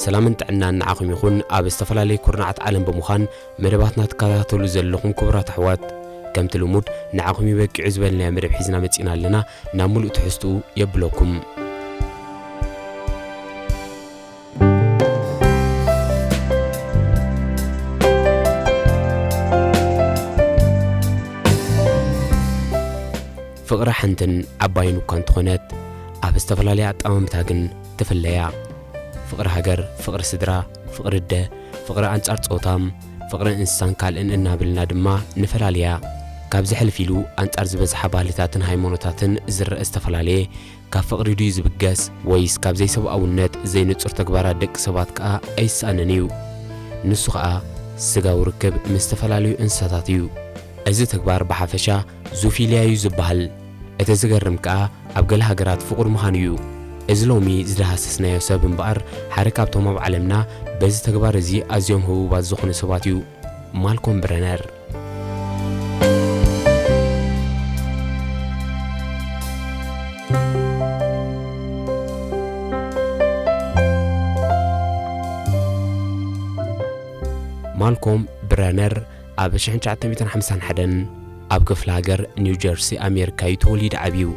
ሰላምን ጥዕናን ንዓኹም ይኹን። ኣብ ዝተፈላለዩ ኩርናዓት ዓለም ብምዃን መደባትና ትከታተሉ ዘለኹም ክቡራት ኣሕዋት፣ ከምቲ ልሙድ ንዓኹም ይበቂዑ ዝበልናዮ መደብ ሒዝና መጺና ኣለና። ናብ ሙሉእ ትሕዝትኡ የብለኩም። ፍቕሪ ሓንትን ዓባይን እኳ እንተኾነት፣ ኣብ ዝተፈላለየ ኣጠማምታ ግን ትፍለያ። ፍቕሪ ሃገር፣ ፍቕሪ ስድራ፣ ፍቕሪ ኣደ፣ ፍቕሪ ኣንጻር ጾታ፣ ፍቕሪ እንስሳን ካልእን እናበልና ድማ ንፈላልያ። ካብዚ ሕልፍ ኢሉ ኣንጻር ዝበዝሓ ባህልታትን ሃይማኖታትን ዝረአ ዝተፈላለየ፣ ካብ ፍቕሪ ድዩ ዝብገስ ወይስ ካብ ዘይሰብኣውነት ዘይንጹር ተግባራት ደቂ ሰባት ከኣ ኣይሰኣንን እዩ። ንሱ ኸኣ ስጋዊ ርክብ ምስ ዝተፈላለዩ እንስሳታት እዩ። እዚ ተግባር ብሓፈሻ ዙፊልያ እዩ ዝበሃል። እቲ ዝገርም ከኣ ኣብ ገለ ሃገራት ፍቑድ ምዃኑ እዩ። እዚ ሎሚ ዝደሃሰስናዮ ሰብ እምበኣር ሓደ ካብቶም ኣብ ዓለምና በዚ ተግባር እዚ ኣዝዮም ህቡባት ዝኾኑ ሰባት እዩ። ማልኮም ብረነር። ማልኮም ብረነር ኣብ ሽሕን ትሽዓተ ሚእትን ሓምሳን ሓደን ኣብ ክፍለ ሃገር ኒው ጀርሲ ኣሜሪካ እዩ ተወሊዱ ዓብዩ።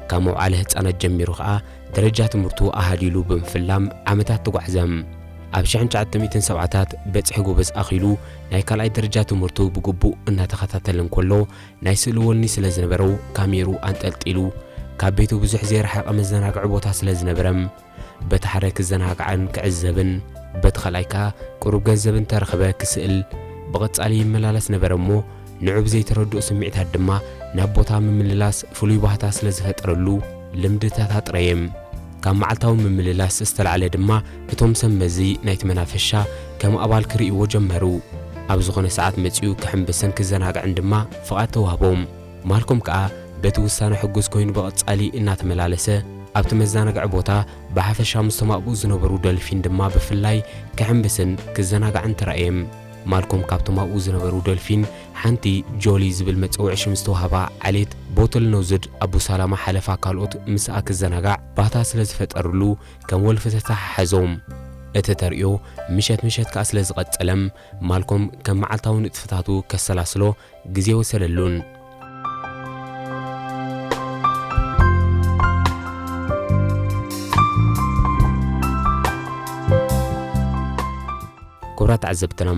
ካብ መውዓለ ህጻናት ጀሚሩ ኸኣ ደረጃ ትምህርቱ ኣሃዲሉ ብምፍላም ዓመታት ተጓዕዘ። ኣብ ሽሕን ትሽዓተ ሚእትን ሰብዓታት በጽሒ ጎበዝ ኣኺሉ ናይ ካልኣይ ደረጃ ትምህርቱ ብግቡእ እናተኸታተለ እንከሎ ናይ ስእሊ ወልኒ ስለ ዝነበሮ ካሜርኡ ኣንጠልጢሉ ካብ ቤቱ ብዙሕ ዘይረሓቐ መዘናግዒ ቦታ ስለ ዝነበረ በቲ ሓደ ክዘናጋዕን ክዕዘብን፣ በቲ ካልኣይ ከኣ ቅሩብ ገንዘብ እንተረኸበ ክስእል ብቐጻሊ ይመላለስ ነበረ እሞ፣ ንዑ ብዘይተረድኦ ስምዒታት ድማ ናብ ቦታ ምምልላስ ፍሉይ ባህታ ስለ ዝፈጠረሉ ልምድታት ኣጥረየ። ካብ መዓልታዊ ምምልላስ ዝተላዕለ ድማ እቶም ሰብ መዚ ናይቲ መናፈሻ ከም ኣባል ክርእይዎ ጀመሩ። ኣብ ዝኾነ ሰዓት መጺኡ ክሕምብስን ክዘናግዕን ድማ ፍቓድ ተዋህቦ። ማልኮም ከኣ በቲ ውሳነ ሕጉስ ኮይኑ ብቐጻሊ እናተመላለሰ ኣብቲ መዘናግዒ ቦታ ብሓፈሻ ምስቶም ኣብኡ ዝነበሩ ዶልፊን ድማ ብፍላይ ክሕምብስን ክዘናጋዕን ተራእየ። ማልኮም ካብቶም ኣብኡ ዝነበሩ ዶልፊን ሓንቲ ጆሊ ዝብል መጸውዒ ሽም ዝተዋህባ ዓሌት ቦትል ኖዝድ ኣቡሳላማ ሓለፋ ካልኦት ምስኣ ክዘናጋዕ ባህታ ስለ ዝፈጠርሉ ከም ወልፊ ተተሓሓዞም። እቲ ተርእዮ ምሸት ምሸት ከኣ ስለ ዝቐጸለም ማልኮም ከም መዓልታዊ ንጥፈታቱ ከሰላስሎ ግዜ ወሰደሉን። ክቡራት ተዓዘብትና፣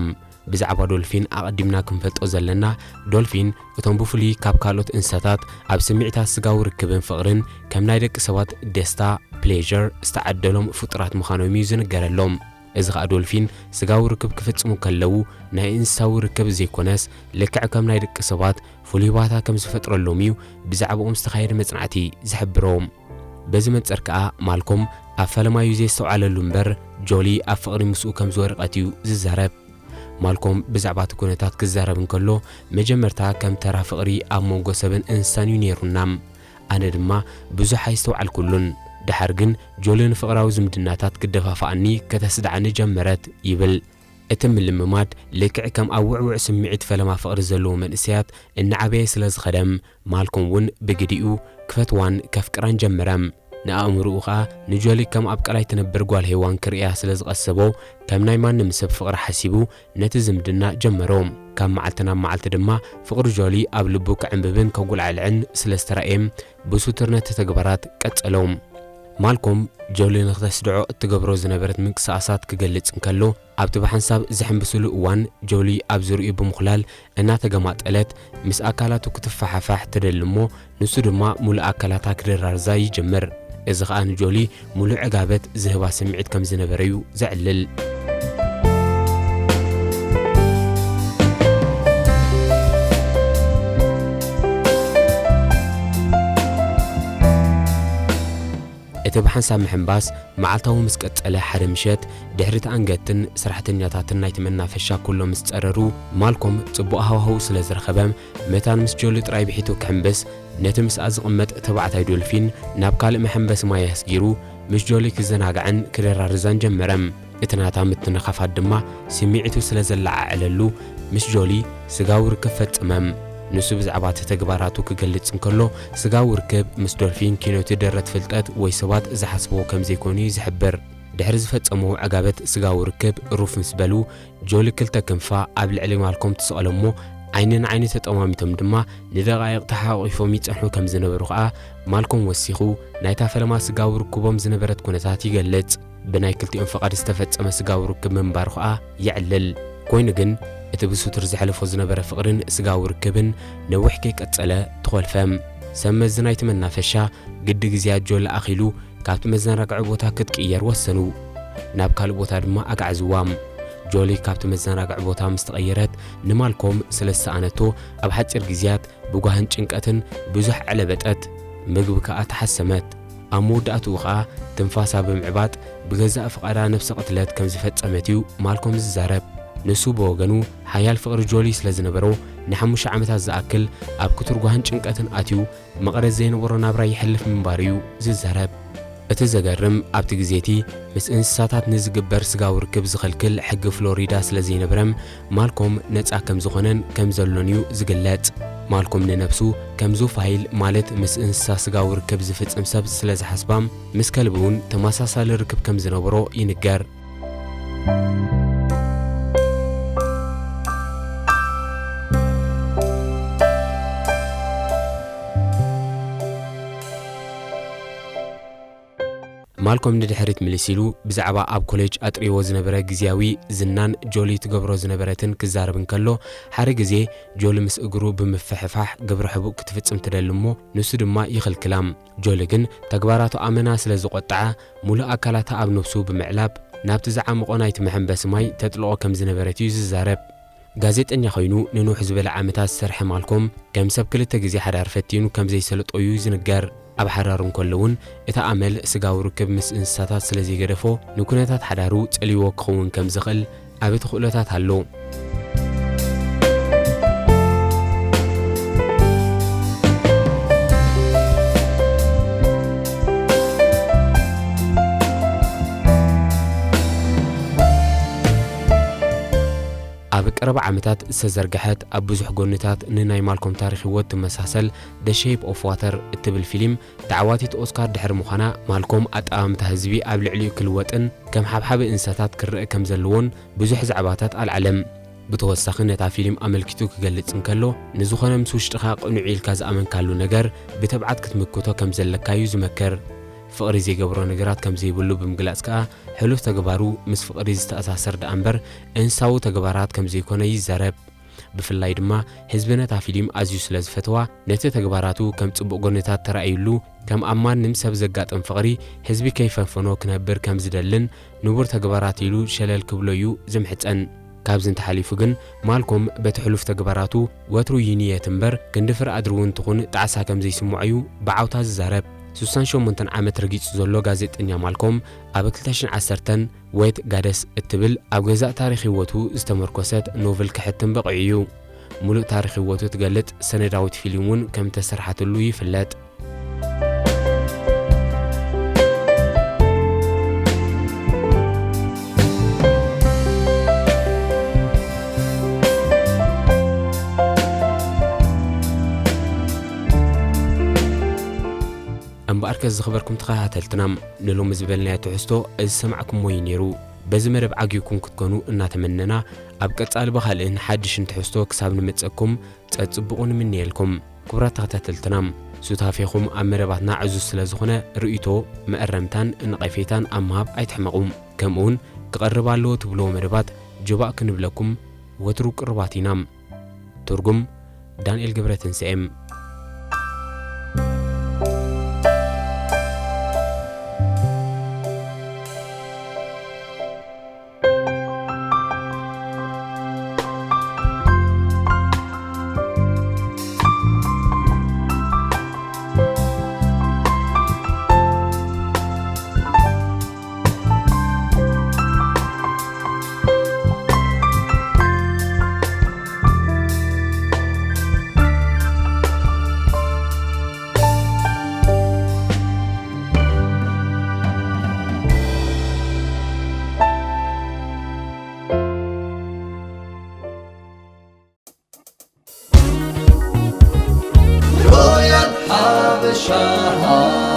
ብዛዕባ ዶልፊን ኣቐዲምና ክንፈልጦ ዘለና፣ ዶልፊን እቶም ብፍሉይ ካብ ካልኦት እንስሳታት ኣብ ስምዒታት ስጋዊ ርክብን ፍቕርን ከም ናይ ደቂ ሰባት ደስታ፣ ፕሌዥር፣ ዝተዓደሎም ፍጡራት ምዃኖም እዩ ዝንገረሎም። እዚ ኸኣ ዶልፊን ስጋዊ ርክብ ክፍጽሙ ከለዉ ናይ እንስሳዊ ርክብ ዘይኮነስ ልክዕ ከም ናይ ደቂ ሰባት ፍሉይ ባህታ ከም ዝፈጥረሎም እዩ ብዛዕባኦም ዝተኻየደ መጽናዕቲ ዝሕብሮ። በዚ መንጽር ከኣ ማልኮም ኣብ ፈለማዩ ዘየስተውዓለሉ እምበር ጆሊ ኣብ ፍቕሪ ምስኡ ከም ዝወደቐት እዩ ዝዛረብ። ማልኮም ብዛዕባ እቲ ኩነታት ክዛረብ እንከሎ መጀመርታ ከም ተራ ፍቕሪ ኣብ መንጎ ሰብን እንስሳን እዩ ነይሩና። ኣነ ድማ ብዙሕ ኣይስተውዓልኩሉን። ደሓር ግን ጆሊ ንፍቕራዊ ዝምድናታት ክደፋፍኣኒ ከተስድዓኒ ጀመረት ይብል። እቲ ምልምማድ ልክዕ ከም ኣብ ውዕውዕ ስምዒት ፈለማ ፍቕሪ ዘለዎ መንእሰያት እናዓበየ ስለ ዝኸደ ማልኮም እውን ብግዲኡ ክፈትዋን ከፍቅራን ጀመረ። ንኣእምሮኡ ኸኣ ንጆሊ ከም ኣብ ቀላይ ትነብር ጓል ሄዋን ክርእያ ስለ ዝቐሰቦ ከም ናይ ማንም ሰብ ፍቕሪ ሓሲቡ ነቲ ዝምድና ጀመሮ። ካብ መዓልቲ ናብ መዓልቲ ድማ ፍቕሪ ጆሊ ኣብ ልቡ ክዕምብብን ከጉልዓልዕን ስለ ዝተራእየ ብሱቱር ነቲ ተግባራት ቀጸሎ። ማልኮም ጆሊ ንክተስድዖ እትገብሮ ዝነበረት ምንቅስቓሳት ክገልጽ እንከሎ ኣብቲ ብሓንሳብ ዝሕምብስሉ እዋን ጆሊ ኣብ ዙርይኡ ብምኹላል እናተገማጠለት ምስ ኣካላቱ ክትፈሓፋሕ ትደሊ እሞ ንሱ ድማ ሙሉእ ኣካላታ ክድራርዛ ይጅምር። እዚ ኸኣ ንጆሊ ሙሉእ ዕጋበት ዝህባ ስምዒት ከም ዝነበረ እዩ ዘዕልል። እቲ ብሓንሳብ ምሕንባስ መዓልታዊ ምስ ቀጸለ፣ ሓደ ምሸት ድሕሪ እቲ ኣንገድትን ሰራሕተኛታትን ናይቲ መናፈሻ ኩሎም ምስ ጸረሩ፣ ማልኮም ጽቡቕ ሃዋህው ስለ ዝረኸበ፣ መታን ምስ ጆሊ ጥራይ ብሒቱ ክሕንብስ፣ ነቲ ምስኣ ዝቕመጥ ተባዕታይ ዶልፊን ናብ ካልእ መሐንበሲ ማይ ኣስጊሩ፣ ምስ ጆሊ ክዘናጋዕን ክደራርዛን ጀመረ። እቲ ናታ ምትንኻፋት ድማ ስምዒቱ ስለ ዘለዓዕለሉ፣ ምስ ጆሊ ስጋዊ ርክብ ፈጸመ። ንሱ ብዛዕባ እቲ ተግባራቱ ክገልጽ እንከሎ፣ ስጋዊ ርክብ ምስ ዶልፊን ኪኖቲ ደረት ፍልጠት ወይ ሰባት ዝሓስብዎ ከም ዘይኮኑ እዩ ዝሕብር። ድሕሪ ዝፈጸምዎ ዕጋበት ስጋዊ ርክብ ሩፍ ምስ በሉ፣ ጆሊ ክልተ ክንፋ ኣብ ልዕሊ ማልኮም ትሰቕሎ እሞ፣ ዓይኒ ንዓይኒ ተጠማሚቶም ድማ ንደቓይቕ ተሓቋቒፎም ይጸንሑ ከም ዝነበሩ ከኣ ማልኮም ወሲኹ፣ ናይታ ፈለማ ስጋዊ ርክቦም ዝነበረት ኩነታት ይገልጽ። ብናይ ክልቲኦም ፍቓድ ዝተፈጸመ ስጋዊ ርክብ ምንባሩ ከኣ የዕልል። ኮይኑ ግን፣ እቲ ብስቱር ዘሕልፎ ዝነበረ ፍቕርን ስጋዊ ርክብን ነዊሕ ከይቀጸለ ተኾልፈ። ሰብ መዚ ናይቲ መናፈሻ ግዲ ግዜያት ጆሊ ኣኺሉ ካብቲ መዘናግዒ ቦታ ክትቅየር ወሰኑ። ናብ ካልእ ቦታ ድማ ኣግዓዝዋ። ጆሊ ካብቲ መዘናግዒ ቦታ ምስ ተቐየረት፣ ንማልኮም ስለ ዝሰኣነቶ፣ ኣብ ሓጺር ግዜያት ብጓህን ጭንቀትን ብዙሕ ዓዕለበጠት። ምግቢ ከኣ ተሓሰመት። ኣብ መወዳእትኡ ከኣ ትንፋሳ ብምዕባጥ ብገዛእ ፍቓዳ ነብሰ ቅትለት ከም ዝፈጸመት እዩ ማልኮም ዝዛረብ። ንሱ ብወገኑ ሓያል ፍቕሪ ጆሊ ስለ ዝነበሮ ንሓሙሽተ ዓመታት ዝኣክል ኣብ ክቱር ጓህን ጭንቀትን ኣትዩ መቐረት ዘይነበሮ ናብራ የሕልፍ ምንባሩ እዩ ዝዛረብ። እቲ ዘገርም ኣብቲ ግዜ እቲ ምስ እንስሳታት ንዝግበር ስጋዊ ርክብ ዝኽልክል ሕጊ ፍሎሪዳ ስለ ዘይነበረ ማልኮም ነጻ ከም ዝኾነን ከም ዘሎን እዩ ዝግለጽ። ማልኮም ንነብሱ ከም ዙፋይል ማለት ምስ እንስሳ ስጋዊ ርክብ ዝፍጽም ሰብ ስለ ዝሓስባ ምስ ከልቢ እውን ተመሳሳሊ ርክብ ከም ዝነበሮ ይንገር። ማልኮም ንድሕሪት ምልስ ኢሉ ብዛዕባ ኣብ ኮሌጅ ኣጥርይዎ ዝነበረ ግዝያዊ ዝናን ጆሊ ትገብሮ ዝነበረትን ክዛረብ እንከሎ፣ ሓደ ግዜ ጆሊ ምስ እግሩ ብምፍሕፋሕ ግብረ ሕቡእ ክትፍጽም ትደሊ እሞ ንሱ ድማ ይኽልክላ። ጆሊ ግን ተግባራቱ ኣመና ስለ ዝቖጥዓ፣ ሙሉእ ኣካላታ ኣብ ነብሱ ብምዕላብ ናብቲ ዝዓመቖ ናይቲ መሐንበሲ ማይ ተጥልቖ ከም ዝነበረት እዩ ዝዛረብ። ጋዜጠኛ ኮይኑ ንንውሕ ዝበለ ዓመታት ዝሰርሐ ማልኮም፣ ከም ሰብ ክልተ ግዜ ሓዳር ፈቲኑ ከም ዘይሰለጦ እዩ ዝንገር። ኣብ ሓዳሩ እንከሎ እውን፣ እቲ ኣመል ስጋዊ ርክብ ምስ እንስሳታት ስለ ዘይገደፎ፣ ንኩነታት ሓዳሩ ጸልይዎ ክኸውን ከም ዝኽእል ኣብ እቲ ክእሎታት ኣሎ። ኣብ ቀረባ ዓመታት ዝተዘርግሐት፣ ኣብ ብዙሕ ጎንታት ንናይ ማልኮም ታሪኽ ህይወት ትመሳሰል The Shape of Water እትብል ፊልም፣ ተዓዋቲት ኦስካር ድሕሪ ምዃና፣ ማልኮም ኣጠማምታ ህዝቢ ኣብ ልዕሊኡ ክልወጥን ከም ሓብሓቢ እንስሳታት ክረአ ከም ዘለዎን ብዙሕ ዛዕባታት ኣልዓለ። ብተወሳኺ፣ ነታ ፊልም ኣመልኪቱ ክገልጽ እንከሎ፣ ንዝኾነ ምስ ውሽጥኻ ቅኑዕ ኢልካ ዝኣመንካሉ ነገር ብትብዓት ክትምክቶ ከም ዘለካ እዩ ዝመክር። ፍቕሪ ዘይገብሮ ነገራት ከም ዘይብሉ ብምግላጽ ከኣ፣ ሕሉፍ ተግባሩ ምስ ፍቕሪ ዝተኣሳሰር ደኣ እምበር እንስሳዊ ተግባራት ከም ዘይኮነ ይዛረብ። ብፍላይ ድማ ህዝቢ ነታ ፊልም ኣዝዩ ስለ ዝፈተዋ፣ ነቲ ተግባራቱ ከም ጽቡቕ ጎንታት ተራእዩሉ፣ ከም ኣብ ማንም ሰብ ዘጋጥም ፍቕሪ ህዝቢ ከይፈንፈኖ ክነብር ከም ዝደልን ንቡር ተግባራት ኢሉ ሸለል ክብሎ እዩ ዝምሕጸን። ካብዚ እንተሓሊፉ ግን ማልኮም በቲ ሕሉፍ ተግባራቱ ወትሩ ይንየት እምበር ክንዲ ፍርኣድሪ እውን ትኹን ጣዕሳ ከም ዘይስምዖ እዩ ብዓውታ ዝዛረብ። ስሳን ሸሞንተን ዓመት ረጊጹ ዘሎ ጋዜጠኛ ማልኮም ኣብ ክልተ ሽሕን ዓሰርተን ዌት ጋደስ እትብል ኣብ ገዛእ ታሪኽ ህይወቱ ዝተመርኮሰት ኖቨል ከሕትም በቒዑ እዩ። ሙሉእ ታሪኽ ህይወቱ ትገልጽ ሰነዳዊት ፊልም እውን ከም እተሰርሓትሉ ይፍለጥ። እምበኣርከስ ዝኸበርኩም ተኸታተልትና፣ ንሎሚ ዝበልናዮ ትሕዝቶ እዚ ዝሰማዕኩሞ እዩ ነይሩ። በዚ መደብ ዓጊብኩም ክትኮኑ እናተመነና፣ ኣብ ቀጻሊ ብኻልእን ሓድሽን ትሕዝቶ ክሳብ ንመጸኩም ጸጽቡቑ ንምነየልኩም። ክቡራት ተኸታተልትና፣ ሱታፌኹም ኣብ መደባትና ዕዙዝ ስለ ዝኾነ፣ ርእይቶ፣ መእረምታን ነቐፌታን ኣብ ምሃብ ኣይትሕመቑ። ከምኡውን ክቐርብ ኣለዎ ትብልዎ መደባት ጆባእ ክንብለኩም ወትሩ ቅሩባት ኢና። ትርጉም፣ ዳንኤል ገብረትንሳኤ። ሻሃ